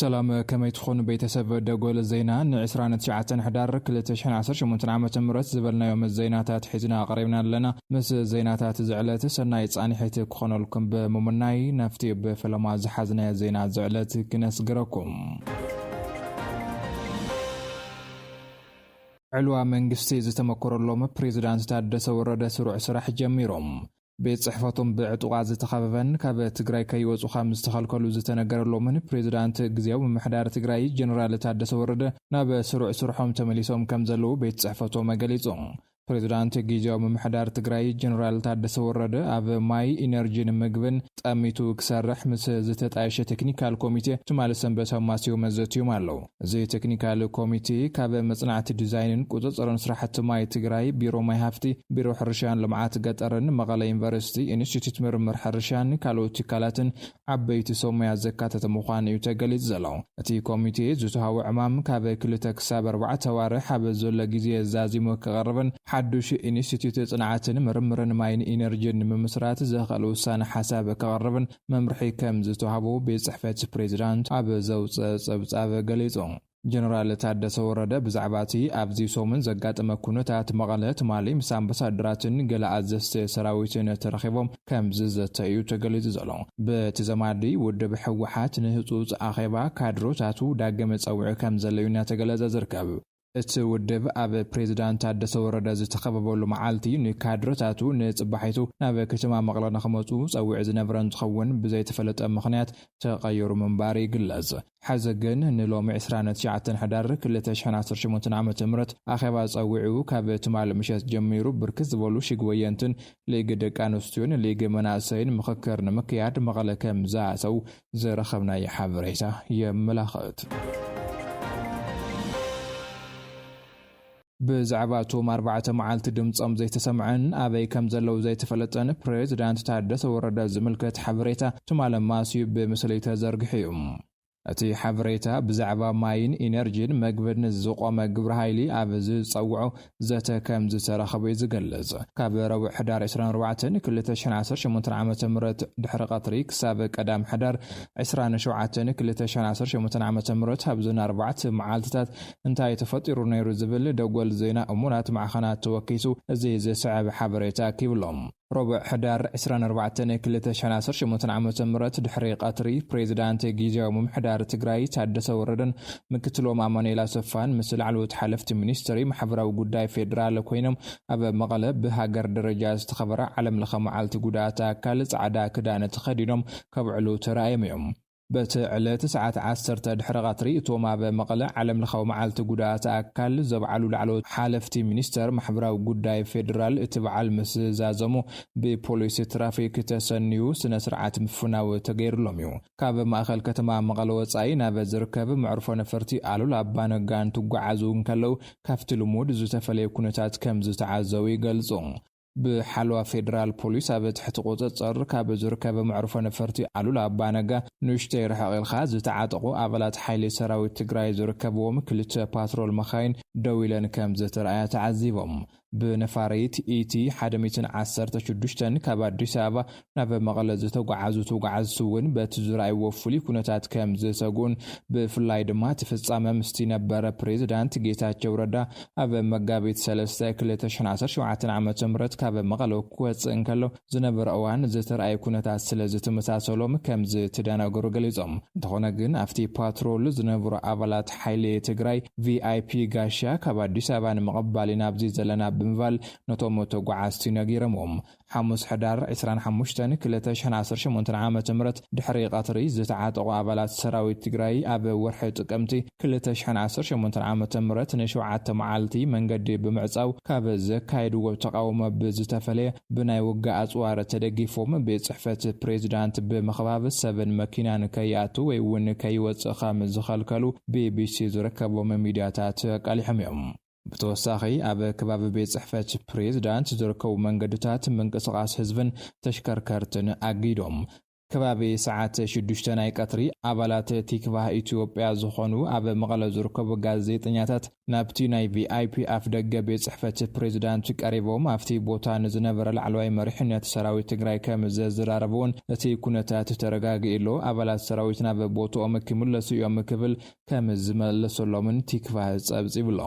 ሰላም፣ ከመይ ትኾኑ ቤተሰብ ደጎል ዜና? ን29 ሕዳር 2018 ዓመተ ምህረት ዝበልናዮም ዜናታት ሒዝና ቀሪብና ኣለና። ምስ ዜናታት እዚ ዕለት ሰናይ ጻንሒት ክኾነልኩም ብምምናይ፣ ናብቲ ብፈለማ ዝሓዝናዮ ዜና እዚ ዕለት ክነስግረኩም። ዕልዋ መንግስቲ ዝተመኮረሎም ፕሬዚዳንት ታደሰ ወረደ ስሩዕ ስራሕ ጀሚሮም። ቤት ጽሕፈቶም ብዕጡቓት ዝተኸበበን ካብ ትግራይ ከይወጹ ከም ዝተኸልከሉ ዝተነገረሎምን ፕሬዚዳንት ግዜያዊ ምምሕዳር ትግራይ ጀነራል ታደሰ ወረደ ናብ ስሩዕ ስርሖም ተመሊሶም ከም ዘለዉ ቤት ጽሕፈቶም ገሊጹ። ፕሬዚዳንት ግዜያዊ ምምሕዳር ትግራይ ጀነራል ታደሰ ወረደ ኣብ ማይ፣ ኢነርጂን ምግብን ጠሚቱ ክሰርሕ ምስ ዝተጣየሸ ቴክኒካል ኮሚቴ ትማሊ ሰንበት ኣማስዮም ዘትዮም ኣለዉ። እዚ ቴክኒካል ኮሚቴ ካብ መጽናዕቲ ዲዛይንን ቁጽጽርን ስራሕቲ ማይ ትግራይ፣ ቢሮ ማይ ሃፍቲ፣ ቢሮ ሕርሻን ልምዓት ገጠርን መቐለ ዩኒቨርሲቲ ኢንስቲትዩት ምርምር ሕርሻን ካልኦት ትካላትን ዓበይቲ ሰሙያ ዘካተተ ምዃኑ እዩ ተገሊጹ ዘሎ። እቲ ኮሚቴ ዝተዋህቦ ዕማም ካብ ክልተ ክሳብ ኣርባዕተ ኣዋርሕ ኣብ ዘሎ ግዜ ዛዚሙ ክቐርብን ሓዱሽ ኢንስቲትዩት ጽንዓትን ምርምርን ማይን ኢነርጂን ንምምስራት ዘኽእል ውሳነ ሓሳብ ክቐርብን መምርሒ ከም ዝተዋህቦ ቤት ጽሕፈት ፕሬዚዳንት ኣብ ዘውፅአ ጸብጻብ ገሊጹ። ጀነራል ታደሰ ወረደ ብዛዕባ እቲ ኣብዚ ሰሙን ዘጋጠመ ኩነታት መቐለ ትማሊ ምስ ኣምባሳደራትን ገለ ኣዘዝቲ ሰራዊትን ተረኺቦም ከም ዝዘተ እዩ ተገሊጹ ዘሎ። በቲ ዘማዲ ውድብ ህወሓት ንህጹጽ ኣኼባ ካድሮታቱ ዳግመ ጸውዒ ከም ዘሎ እዩ እናተገለጸ ዝርከብ። እቲ ውድብ ኣብ ፕሬዚዳንት ታደሰ ወረደ ዝተኸበበሉ መዓልቲ ንካድሮታቱ ንጽባሒቱ ናብ ከተማ መቐለ ንኽመጹ ጸዊዑ ዝነበረ እንትኸውን፣ ብዘይተፈለጠ ምኽንያት ተቐይሩ ምንባር ይግለጽ። ሕዚ ግን ንሎሚ 29 ሕዳር 2018 ዓመተ ምህረት ኣኼባ ጸዊዑ ካብ ትማሊ ምሸት ጀሚሩ ብርክት ዝበሉ ሽግወየንትን ሊግ ደቂ ኣንስትዮን ሊግ መናእሰይን ምኽክር ንምክያድ መቐለ ከም ዝኣተው ዝረኸብናዮ ሓበሬታ የመላኽት። ብዛዕባ እቶም ኣርባዕተ መዓልቲ ድምጾም ዘይተሰምዐን ኣበይ ከም ዘለዉ ዘይተፈለጠን ፕሬዚዳንት ታደሰ ወረደ ዝምልከት ሓበሬታ ትማሊ ኣማስዩ ብምስሊ ተዘርጊሑ እዩ። እቲ ሓበሬታ ብዛዕባ ማይን ኢነርጂን መግብን ዝቖመ ግብረ ሓይሊ ኣብ ዝጸውዖ ዘተ ከም ዝተረኸበ እዩ ዝገልጽ። ካብ ረቡዕ ሕዳር 24 2018 ዓመተ ምህረት ድሕሪ ቀትሪ ክሳብ ቀዳም ሕዳር 27 2018 ዓመተ ምህረት ኣብዘን ኣርባዕተ መዓልትታት እንታይ ተፈጢሩ ነይሩ ዝብል ደጎል ዜና እሙናት ማዕኸናት ተወኪሱ እዚ ዝስዕብ ሓበሬታ ኣኪብሎም። ረቡዕ ሕዳር 24 2018 ዓመተ ምህረት ድሕሪ ቀትሪ ፕሬዚዳንት ግዜያዊ ምምሕዳር ትግራይ ታደሰ ወረደን ምክትሎም ኣማኑኤል ኣሰፋን ምስ ላዕለዎት ሓለፍቲ ሚኒስትሪ ማሕበራዊ ጉዳይ ፌዴራል ኮይኖም ኣብ መቐለ ብሃገር ደረጃ ዝተኸበረ ዓለም ለኸ መዓልቲ ጉዳት ኣካል ጻዕዳ ክዳን ተኸዲኖም ከብዕሉ ተራእዮም እዮም። በቲ ዕለት ሰዓት 10 ድሕሪ ቀትሪ እቶም ኣብ መቐለ ዓለም ለኻዊ መዓልቲ ጉዳት ኣካል ዘብዓሉ ላዕለዎት ሓለፍቲ ሚኒስተር ማሕበራዊ ጉዳይ ፌዴራል እቲ በዓል ምስ ዛዘሙ ብፖሊስ ትራፊክ ተሰንዩ ስነ ስርዓት ምፍናው ተገይርሎም እዩ። ካብ ማእኸል ከተማ መቐለ ወፃኢ ናብ ዝርከብ መዕርፎ ነፈርቲ ኣሉላ ኣባነጋ እንትጓዓዙ እንከለዉ ካብቲ ልሙድ ዝተፈለየ ኩነታት ከም ዝተዓዘቡ ይገልጹ። ብሓለዋ ፌዴራል ፖሊስ ኣብ ትሕቲ ቁፅፅር ካብ ዝርከብ መዕርፎ ነፈርቲ ኣሉላ ኣባነጋ ንእሽተይ ርሕቕ ኢልካ ዝተዓጠቑ ኣባላት ሓይሊ ሰራዊት ትግራይ ዝርከብዎም ክልተ ፓትሮል መኻይን ደው ኢለን ከም ዝተረኣያ ተዓዚቦም። ብነፋሪት ኢቲ ሓደ ሚእትን ዓሰርተ ሽዱሽተን ካብ ኣዲስ ኣበባ ናብ መቐለ ዝተጓዓዙ ተጓዓዝቲ እውን በቲ ዝረኣይዎ ፍሉይ ኩነታት ከም ዝሰግኡን ብፍላይ ድማ እቲ ፍጻመ ምስቲ ነበረ ፕሬዚዳንት ጌታቸው ረዳ ኣብ መጋቢት 3 2017 ዓመተ ምህረት ካብ መቐለ ክወጽእ እንከሎ ዝነበረ እዋን ዝተረኣየ ኩነታት ስለ ዝተመሳሰሎም ከም ዝተደናገሩ ገሊጾም። እንተኾነ ግን ኣብቲ ፓትሮል ዝነበሩ ኣባላት ሓይሊ ትግራይ ቪኣይፒ ጋሻ ካብ ኣዲስ ኣበባ ንምቕባል ኢና ኣብዚ ዘለና ብምባል ነቶም ተጓዓዝቲ ነጊሮምዎም። ሓሙስ ሕዳር 25 2018 ዓመተ ምህረት ድሕሪ ቀትሪ ዝተዓጠቑ ኣባላት ሰራዊት ትግራይ ኣብ ወርሒ ጥቅምቲ 2018 ዓመተ ምህረት ንሸውዓተ መዓልቲ መንገዲ ብምዕጻው ካብ ዘካየድዎ ተቃውሞ ብዝተፈለየ ብናይ ውግእ ኣጽዋር ተደጊፎም ቤት ጽሕፈት ፕሬዚዳንት ብምኽባብ ሰብን መኪናን ከይኣቱ ወይ እውን ከይወጽእ ከም ዝኸልከሉ ቢቢሲ ዝርከቦም ሚድያታት ኣቃሊሖም እዮም። ብተወሳኺ ኣብ ከባቢ ቤት ጽሕፈት ፕሬዚዳንት ዝርከቡ መንገድታት ምንቅስቓስ ህዝብን ተሽከርከርትን ኣጊዶም። ከባቢ ሰዓት ሽዱሽተ ናይ ቀትሪ ኣባላት ቲክቫህ ኢትዮጵያ ዝኾኑ ኣብ መቐለ ዝርከቡ ጋዜጠኛታት ናብቲ ናይ ቪኣይፒ ኣፍ ደገ ቤት ጽሕፈት ፕሬዚዳንት ቀሪቦም ኣብቲ ቦታ ንዝነበረ ላዕለዋይ መሪሕነት ሰራዊት ትግራይ ከም ዘዘራረብዎን እቲ ኩነታት ተረጋጊእሎ ኣባላት ሰራዊት ናብ ቦታኦም ክምለሱ እዮም ክብል ከም ዝመለሰሎምን ቲክቫህ ጸብጺብሎ።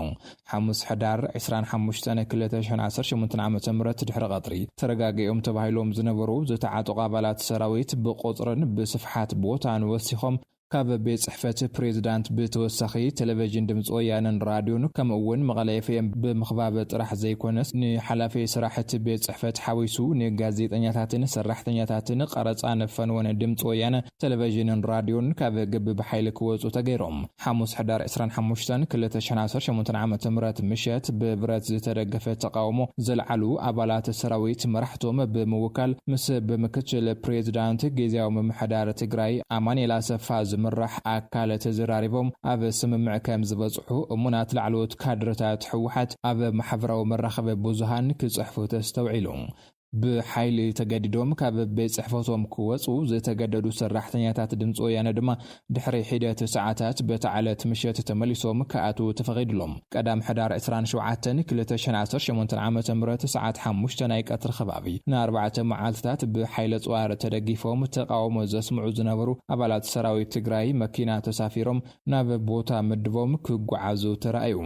ሓሙስ ሕዳር ዕስራን ሓሙሽተን ክልተ ሽሕን ዓሰርተ ሸሞንተን ዓመተ ምህረት ድሕሪ ቀትሪ ተረጋጊኦም ተባሂሎም ዝነበሩ ዝተዓጠቑ ኣባላት ሰራዊት ብቁጽርን ብስፍሓት ቦታን ወሲኾም ካብ ቤት ጽሕፈት ፕሬዚዳንት ብተወሳኺ ቴሌቪዥን ድምፂ ወያነን ራድዮን ከምኡ እውን መቐለ ኤፍኤም ብምኽባብ ጥራሕ ዘይኮነስ ንሓላፊ ስራሕ እቲ ቤት ጽሕፈት ሓዊሱ ንጋዜጠኛታትን ሰራሕተኛታትን ቀረፃ ንፈንወን ድምፂ ወያነ ቴሌቪዥንን ራድዮን ካብ ግቢ ብሓይሊ ክወፁ ተገይሮም። ሓሙስ ሕዳር ዕስራን ሓሙሽተን ክልተ ሽሕን ዓሰርተ ሸሞንተን ዓመተ ምህረት ምሸት ብብረት ዝተደገፈ ተቃውሞ ዘልዓሉ ኣባላት ሰራዊት መራሕቶም ብምውካል ምስ ብምክትል ፕሬዚዳንት ግዝያዊ ምምሕዳር ትግራይ ኣማኑኤል ኣሰፋ ዝምራሕ ኣካል ተዘራሪቦም ኣብ ስምምዕ ከም ዝበፅሑ እሙናት ላዕለዎት ካድረታት ህወሓት ኣብ ማሕበራዊ መራኸቢ ብዙሃን ክፅሕፉ ተስተውዒሉ። ብሓይሊ ተገዲዶም ካብ ቤት ጽሕፈቶም ክወጹ ዝተገደዱ ሰራሕተኛታት ድምፂ ወያነ ድማ ድሕሪ ሒደት ሰዓታት በቲ ዕለት ምሸት ተመሊሶም ክኣትዉ ተፈቒድሎም። ቀዳም ሕዳር ዕስራን ሸውዓተን ክልተ ሽሕን ዓሰርተ ሸሞንተን ዓመተ ምህረት ሰዓት ሓሙሽተ ናይ ቀትሪ ከባቢ ንኣርባዕተ መዓልትታት ብሓይለ ጽዋር ተደጊፎም ተቃውሞ ዘስምዑ ዝነበሩ ኣባላት ሰራዊት ትግራይ መኪና ተሳፊሮም ናብ ቦታ ምድቦም ክጓዓዙ ተራእዩ።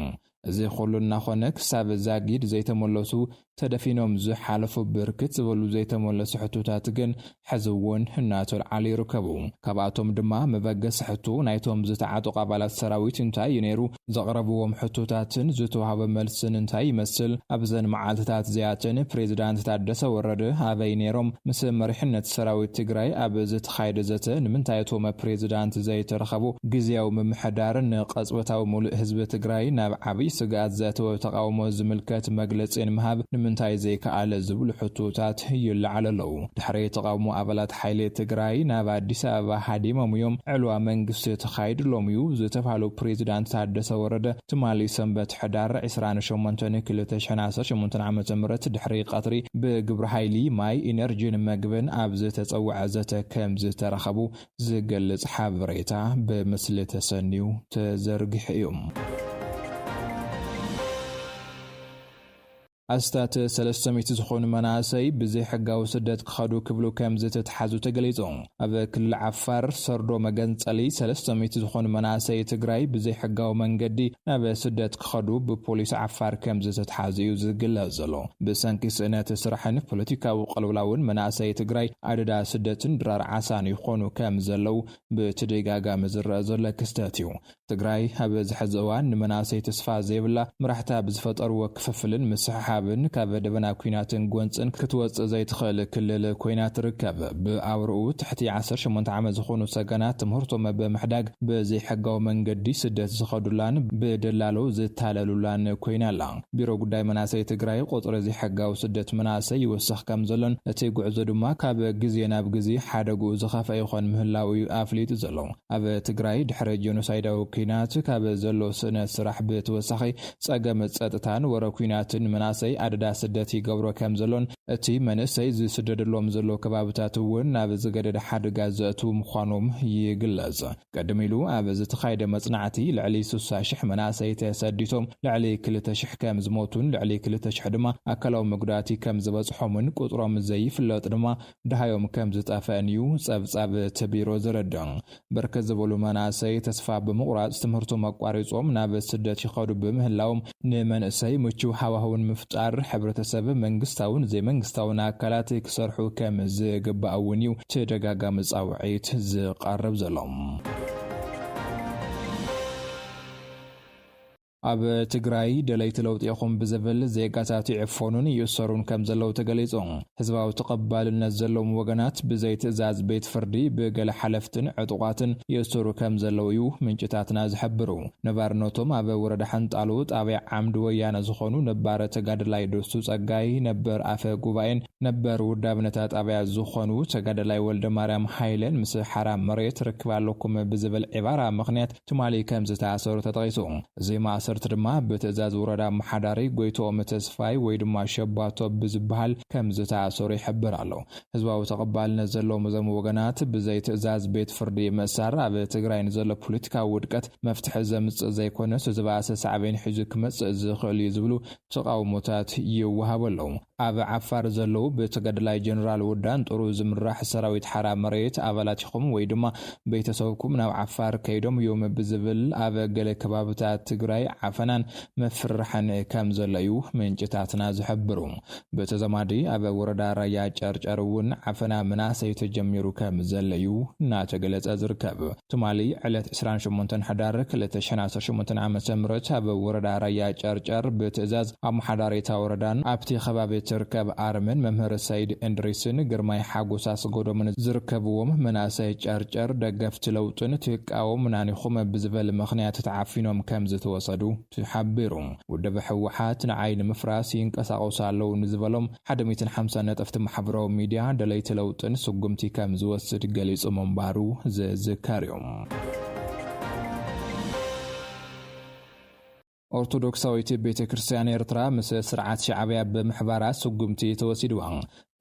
እዚ ኩሉ እናኾነ ክሳብ ዛጊድ ዘይተመለሱ ተደፊኖም ዝሓለፉ ብርክት ዝበሉ ዘይተመለሱ ሕቶታት ግን ሕዚ እውን እናተልዓሉ ይርከቡ። ካብኣቶም ድማ መበገሲ ሕቶ ናይቶም ዝተዓጠቑ ኣባላት ሰራዊት እንታይ እዩ ነይሩ፣ ዘቕረብዎም ሕቶታትን ዝተዋህበ መልስን እንታይ ይመስል፣ ኣብዘን መዓልትታት እዚኣተን ፕሬዚዳንት ታደሰ ወረደ ኣበይ ነይሮም፣ ምስ መሪሕነት ሰራዊት ትግራይ ኣብ ዝተኻየደ ዘተ ንምንታይ እቶም ፕሬዚዳንት ዘይተረኸቡ፣ ግዝያዊ ምምሕዳር ንቐጽበታዊ ሙሉእ ህዝቢ ትግራይ ናብ ዓብይ ስግኣት ዘእተወ ተቃውሞ ዝምልከት መግለጺ ንምሃብ ንምንታይ ዘይከኣለ ዝብሉ ሕቶታት ይለዓሉ ኣለዉ። ድሕሪ ተቃውሞ ኣባላት ሓይሊ ትግራይ ናብ ኣዲስ ኣበባ ሃዲሞም እዮም። ዕልዋ መንግስቲ ተኻይድሎም እዩ ዝተባህሉ ፕሬዚዳንት ታደሰ ወረደ ትማሊ ሰንበት ሕዳር ዕስራን ሸሞንተን ክልተ ሽሕን ዓሰርተ ሸሞንተን ዓመተ ምህረት ድሕሪ ቀትሪ ብግብረ ሓይሊ ማይ፣ ኢነርጂን መግብን ኣብ ዝተጸውዐ ዘተ ከም ዝተረኸቡ ዝገልጽ ሓበሬታ ብምስሊ ተሰንዩ ተዘርጊሑ እዩ። ኣስታት ሰለስተ ሚእቲ ዝኾኑ መናእሰይ ብዘይሕጋዊ ስደት ክኸዱ ክብሉ ከም ዝተትሓዙ ተገሊጹ። ኣብ ክልል ዓፋር ሰርዶ መገንጸሊ ሰለስተ ሚእቲ ዝኾኑ መናእሰይ ትግራይ ብዘይሕጋዊ መንገዲ ናብ ስደት ክኸዱ ብፖሊስ ዓፋር ከም ዝተትሓዙ እዩ ዝግለጽ ዘሎ። ብሰንኪ ስእነት ስራሕን ፖለቲካዊ ቅልውላውን መናእሰይ ትግራይ ኣደዳ ስደትን ድራር ዓሳን ይኾኑ ከም ዘለዉ ብተደጋጋሚ ዝረአ ዘሎ ክስተት እዩ። ትግራይ ኣብዚ ሕዚ እዋን ንመናእሰይ ተስፋ ዘይብላ፣ መራሕታ ብዝፈጠርዎ ክፍፍልን ምስሕሓብን ካብ ደበና ኲናትን ጎንፅን ክትወፅእ ዘይትኽእል ክልል ኮይና ትርከብ። ብኣውርኡ ትሕቲ ዓሰርተ ሸሞንተ ዓመት ዝኾኑ ሰገናት ትምህርቶም ብምሕዳግ ብዘይሕጋዊ መንገዲ ስደት ዝኸዱላን ብደላሎ ዝታለሉላን ኮይና ኣላ። ቢሮ ጉዳይ መናእሰይ ትግራይ ቁፅሪ ዘይሕጋዊ ስደት መናእሰይ ይወስኽ ከም ዘሎን እቲ ጉዕዞ ድማ ካብ ግዜ ናብ ግዜ ሓደግኡ ዝኸፍአ ይኾን ምህላው እዩ ኣፍሊጡ ዘሎ። ኣብ ትግራይ ድሕሪ ጀኖሳይዳዊ ኲናት ካብ ዘሎ ስእነት ስራሕ ብተወሳኺ ጸገም ጸጥታን ወረ ኲናትን መናእሰይ ኣደዳ ስደት ይገብሮ ከም ዘሎን እቲ መንእሰይ ዝስደደሎም ዘሎ ከባብታት እውን ናብ ዝገደደ ሓደጋ ዘእትዉ ምዃኖም ይግለጽ። ቀደም ኢሉ ኣብ ዝተኻየደ መጽናዕቲ ልዕሊ ስሳ ሽሕ መናእሰይ ተሰዲቶም ልዕሊ ክልተ ሽሕ ከም ዝሞቱን ልዕሊ ክልተ ሽሕ ድማ ኣካላዊ መጉዳእቲ ከም ዝበጽሖምን ቁጽሮም ዘይፍለጥ ድማ ደሃዮም ከም ዝጠፍአን እዩ ጸብጻብ እቲ ቢሮ ዘረድእ። ብርክት ዝበሉ መናእሰይ ተስፋ ብምቑራጽ ትምህርቶም ኣቋሪጾም ናብ ስደት ይኸዱ ብምህላዎም፣ ንመንእሰይ ምቹው ሃዋህው ንምፍጣር ሕብረተሰብ፣ መንግስታውን ዘይመንግስታውን ኣካላት ክሰርሑ ከም ዝግባእ እውን እዩ ተደጋጋሚ ጻውዒት ዝቐርብ ዘሎ። ኣብ ትግራይ ደለይቲ ለውጢ ኢኹም ብዝብል ዜጋታት ይዕፈኑን ይእሰሩን ከም ዘለዉ ተገሊጹ። ህዝባዊ ተቐባልነት ዘለዎም ወገናት ብዘይ ትእዛዝ ቤት ፍርዲ ብገለ ሓለፍትን ዕጡቓትን ይእሰሩ ከም ዘለዉ እዩ ምንጭታትና ዝሕብሩ። ነባርነቶም ኣብ ወረዳ ሓንጣሎ ጣብያ ዓምዲ ወያነ ዝኾኑ ነባር ተጋደላይ ደሱ ጸጋይ፣ ነበር ኣፈ ጉባኤን ነበር ውዳብ ነታ ጣብያ ዝኾኑ ተጋደላይ ወልደ ማርያም ሃይለን ምስ ሓራ መሬት ርክብ ኣለኩም ብዝብል ዕባራ ምኽንያት ትማሊ ከም ዝተኣሰሩ ተጠቒሱ። እዚ ማእሰርቲ እቲ ድማ ብትእዛዝ ወረዳ ኣመሓዳሪ ጎይትኦም ተስፋይ ወይ ድማ ሸባቶ ብዝበሃል ከም ዝተኣሰሩ ይሕብር ኣሎ። ህዝባዊ ተቐባልነት ዘለዎም እዞም ወገናት ብዘይ ትእዛዝ ቤት ፍርዲ ምእሳር ኣብ ትግራይ ንዘሎ ፖለቲካዊ ውድቀት መፍትሒ ዘምጽእ ዘይኮነስ፣ ዝበኣሰ ሳዕቤን ሒዙ ክመጽእ ዝኽእል እዩ ዝብሉ ተቓውሞታት ይወሃቡ ኣለዉ። ኣብ ዓፋር ዘለዉ ብተጋዳላይ ጀነራል ወዳን ጥሩ ዝምራሕ ሰራዊት ሓራ መሬት ኣባላትኹም ወይ ድማ ቤተሰብኩም ናብ ዓፋር ከይዶም እዮም ብዝብል ኣብ ገለ ከባብታት ትግራይ ዓፈናን ምፍርራሕን ከም ዘሎ እዩ ምንጭታትና ዝሕብሩ። ብተዘማዲ ኣብ ወረዳ ራያ ጨርጨር እውን ዓፈና መናእሰይ ተጀሚሩ ከም ዘሎ እዩ እናተገለጸ ዝርከብ። ትማሊ ዕለት ዕስራን ሸሞንተን ሕዳር ክልተ ሽሕን ዓሰርተ ሸሞንተን ዓመተ ምህረት ኣብ ወረዳ ራያ ጨርጨር ብትእዛዝ ኣመሓዳሪታ ወረዳን ኣብቲ ከባቢ ትርከብ ኣርምን መምህር ሰይድ እንድሪስን ግርማይ ሓጎስ ኣስጎዶምን ዝርከብዎም መናእሰይ ጨርጨር ደገፍቲ ለውጥን ትቃወሙናን ኢኹም ብዝበል ምኽንያት ተዓፊኖም ከም ዝተወሰዱ ተሓቢሩ። ውድብ ህወሓት ንዓይ ንምፍራስ ይንቀሳቐሱ ኣለዉ ንዝበሎም ሓደ ሚእትን ሓምሳን ነጠፍቲ ማሕበራዊ ሚድያ ደለይቲ ለውጥን ስጉምቲ ከም ዝወስድ ገሊጹ ምንባሩ ዝዝከር እዩ። ኦርቶዶክሳዊት ቤተ ክርስቲያን ኤርትራ ምስ ስርዓት ሻዕብያ ብምሕባራ ስጉምቲ ተወሲድዋ።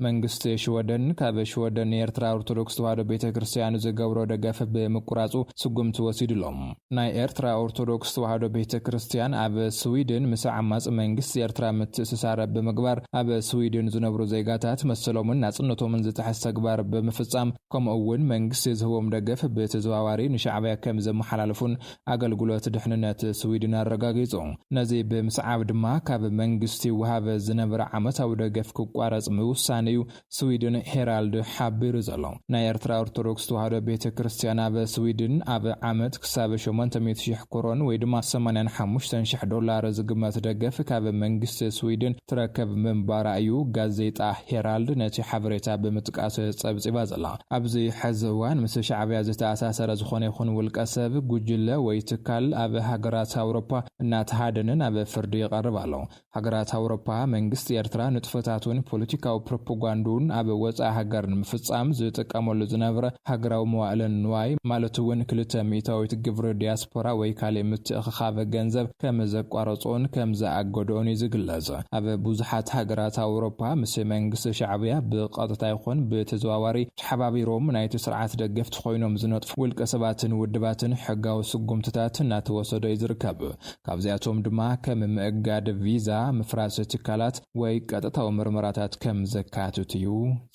መንግስቲ ሽወደን ካብ ሽወደን ንኤርትራ ኦርቶዶክስ ተዋህዶ ቤተ ክርስቲያን ዝገብሮ ደገፍ ብምቁራጹ ስጉምቲ ወሲድሎም። ናይ ኤርትራ ኦርቶዶክስ ተዋህዶ ቤተ ክርስቲያን ኣብ ስዊድን ምስ ዓማጽ መንግስቲ ኤርትራ ምትእስሳር ብምግባር ኣብ ስዊድን ዝነብሩ ዜጋታት መሰሎምን ናጽነቶምን ዝጥሕስ ተግባር ብምፍጻም፣ ከምኡ እውን መንግስቲ ዝህቦም ደገፍ ብተዘዋዋሪ ንሻዕብያ ከም ዘመሓላልፉን ኣገልግሎት ድሕንነት ስዊድን ኣረጋጊጹ። ነዚ ብምስዓብ ድማ ካብ መንግስቲ ወሃበ ዝነበረ ዓመታዊ ደገፍ ክቋረጽ ምውሳን እዩ ስዊድን ሄራልድ ሓቢሩ ዘሎ። ናይ ኤርትራ ኦርቶዶክስ ተዋህዶ ቤተ ክርስቲያን ኣብ ስዊድን ኣብ ዓመት ክሳብ ሸሞንተ ሚእቲ ሺሕ ኮሮን ወይ ድማ ሰማንያን ሓሙሽተን ሺሕ ዶላር ዝግመት ደገፍ ካብ መንግስቲ ስዊድን ትረከብ ምንባራ እዩ ጋዜጣ ሄራልድ ነቲ ሓበሬታ ብምጥቃስ ጸብጺባ ዘላ። ኣብዚ ሕዚ እዋን ምስ ሻዕብያ ዝተኣሳሰረ ዝኾነ ይኹን ውልቀ ሰብ፣ ጉጅለ ወይ ትካል ኣብ ሃገራት ኣውሮፓ እናተሃደነ ናብ ፍርዲ ይቐርብ ኣሎ። ሃገራት ኣውሮፓ መንግስቲ ኤርትራ ንጥፈታቱን ፖለቲካዊ ፕሮፓጋንዱን ኣብ ወጻኢ ሃገር ንምፍጻም ዝጥቀመሉ ዝነበረ ሃገራዊ መዋእለ ንዋይ፣ ማለት እውን ክልተ ሚእታዊት ግብሪ ዲያስፖራ ወይ ካልእ ምትእኽኻብ ገንዘብ ከም ዘቋረጾን ከም ዝኣገደኦን እዩ ዝግለጽ። ኣብ ብዙሓት ሃገራት ኣውሮፓ ምስ መንግስቲ ሻዕብያ ብቐጥታ ይኹን ብተዘዋዋሪ ተሓባቢሮም ናይቲ ስርዓት ደገፍቲ ኮይኖም ዝነጥፉ ውልቀ ሰባትን ውድባትን ሕጋዊ ስጉምትታት እናተወሰደ እዩ ዝርከብ። ካብዚኣቶም ድማ ከም ምእጋድ ቪዛ፣ ምፍራስ ትካላት ወይ ቀጥታዊ ምርመራታት ከም ዘካትት እዩ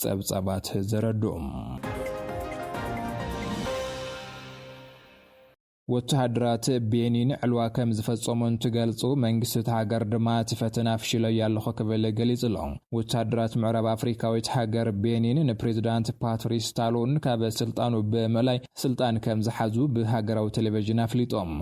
ጸብጻባት ዘረድኡ። ወተሃደራት ቤኒን ዕልዋ ከም ዝፈጸሙ እንትገልጹ፣ መንግስቲ እቲ ሃገር ድማ እቲ ፈተና ኣፍሽለዮ ኣለኹ ክብል ገሊጹ ኣሎ። ወተሃደራት ምዕራብ ኣፍሪካዊት ሃገር ቤኒን ንፕሬዚዳንት ፓትሪስ ታሎን ካብ ስልጣኑ ብምእላይ ስልጣን ከም ዝሓዙ ብሃገራዊ ቴሌቪዥን ኣፍሊጦም።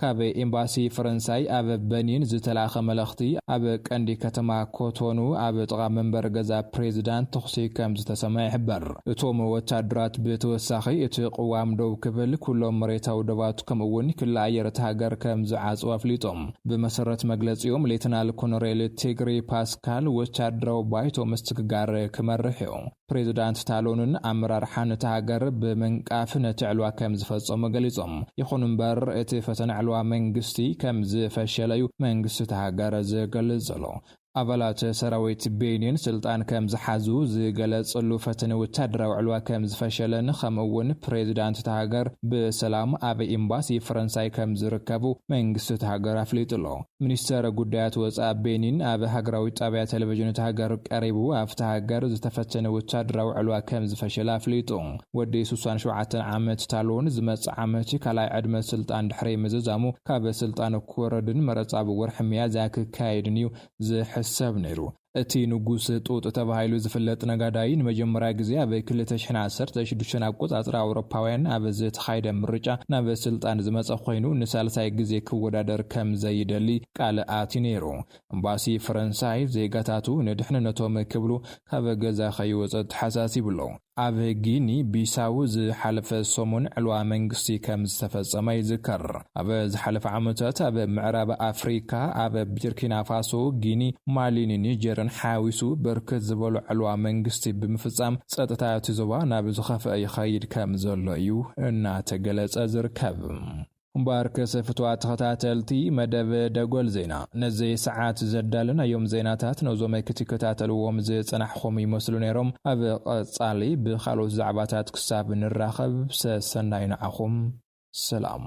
ካብ ኤምባሲ ፈረንሳይ ኣብ በኒን ዝተላእኸ መልእኽቲ፣ ኣብ ቀንዲ ከተማ ኮቶኑ ኣብ ጥቓ መንበር ገዛ ፕሬዚዳንት ተኹሲ ከም ዝተሰምዐ ይሕበር። እቶም ወታደራት ብተወሳኺ እቲ ቅዋም ደው ክብል፣ ኩሎም መሬታዊ ዶባት ከምኡ እውን ክሊ ኣየር እቲ ሃገር ከም ዝዓጽው ኣፍሊጦም። ብመሰረት መግለጺኦም፣ ሌተናል ኮሎኔል ቴግሪ ፓስካል ወታደራዊ ባይቶ ምስግጋር ክመርሕ እዩ። ፕሬዚዳንት ታሎንን ኣመራርሓን እታ ሃገር ብምንቃፍ ነቲ ዕልዋ ከም ዝፈጸሙ ገሊጾም። ይኹን እምበር፣ እቲ ፈተነ ዕልዋ መንግስቲ ከም ዝፈሸለ እዩ መንግስቲ እታ ሃገር ዝገልጽ ዘሎ። ኣባላት ሰራዊት ቤኒን ስልጣን ከም ዝሓዙ ዝገለጽሉ ፈተነ ወታደራዊ ዕልዋ ከም ዝፈሸለን፣ ከምኡ እውን ፕሬዚዳንት እታ ሃገር ብሰላም ኣብ ኤምባሲ ፈረንሳይ ከም ዝርከቡ መንግስቲ እታ ሃገር ኣፍሊጡ ኣሎ። ሚኒስተር ጉዳያት ወጻኢ ቤኒን ኣብ ሃገራዊ ጣብያ ቴሌቪዥን እታ ሃገር ቀሪቡ፣ ኣብታ ሃገር ዝተፈተነ ወታደራዊ ዕልዋ ከም ዝፈሸለ ኣፍሊጡ። ወዲ ስሳን ሸውዓተን ዓመት ታሎን ዝመጽእ ዓመት ካልኣይ ዕድመ ስልጣን ድሕሪ ምዝዛሙ፣ ካብ ስልጣን ክወርድን መረጻ ኣብ ወርሒ ሚያዝያ ክካየድን እዩ ዝሕሰብ ነይሩ። እቲ ንጉስ ጡጥ ተባሂሉ ዝፍለጥ ነጋዳይ ንመጀመርያ ግዜ ኣብ ክልተ ሽሕን ዓሰርተ ሽዱሽተን ኣቆጻጽራ ኣውሮፓውያን ኣብ ዝተኻየደ ምርጫ ናብ ስልጣን ዝመጸ ኮይኑ፣ ንሳልሳይ ግዜ ክወዳደር ከም ዘይደሊ ቃል ኣትዩ ነይሩ። ኤምባሲ ፈረንሳይ ዜጋታቱ ንድሕንነቶም ክብሉ ካብ ገዛ ከይወጸ ተሓሳሲቡ ኣሎ። ኣብ ጊኒ ቢሳው ዝሓለፈ ሰሙን ዕልዋ መንግስቲ ከም ዝተፈጸመ ይዝከር። ኣብ ዝሓለፈ ዓመታት ኣብ ምዕራብ ኣፍሪካ፣ ኣብ ቡርኪና ፋሶ፣ ጊኒ፣ ማሊን ኒጀርን ሓዊሱ ብርክት ዝበሉ ዕልዋ መንግስቲ ብምፍጻም፣ ጸጥታ እቲ ዞባ ናብ ዝኸፍአ ይኸይድ ከም ዘሎ እዩ እናተገለጸ ዝርከብ። እምበኣርከስ ፍትዋ ተኸታተልቲ መደብ ደጎል ዜና፣ ነዚ ሰዓት ዘዳለናዮም ዜናታት ነዞም ክትከታተልዎም ዝጸናሕኹም ይመስሉ ነይሮም። ኣብ ቀጻሊ ብኻልኦት ዛዕባታት ክሳብ ንራኸብ፣ ሰሰናዩ ንዓኹም። ሰላም።